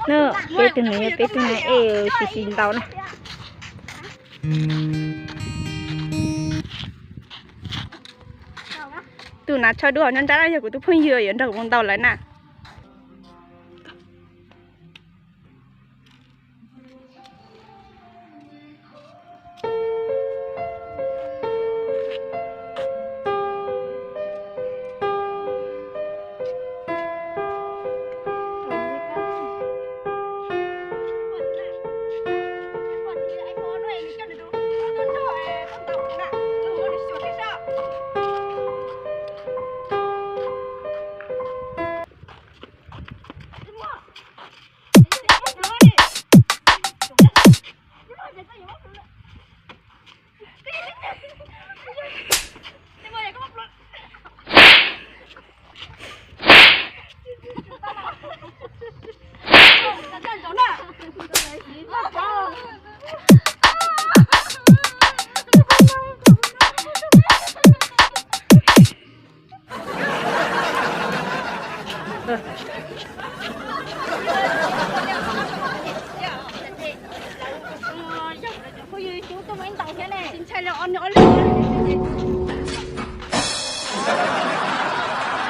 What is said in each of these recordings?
No, peb tug no yog peb tug na, e, sib sib ntaus na. Tus nav tsho dua nyob nrab no yog kuv tus phooj ywg yuav nrog kuv mus ntaus lawv na.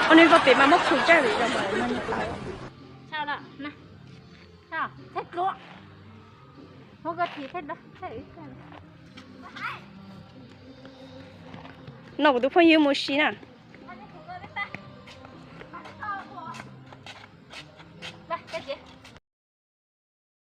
Ua nws vau pem mas muab khu caj li. No kuv tus phooj ywg mus si na.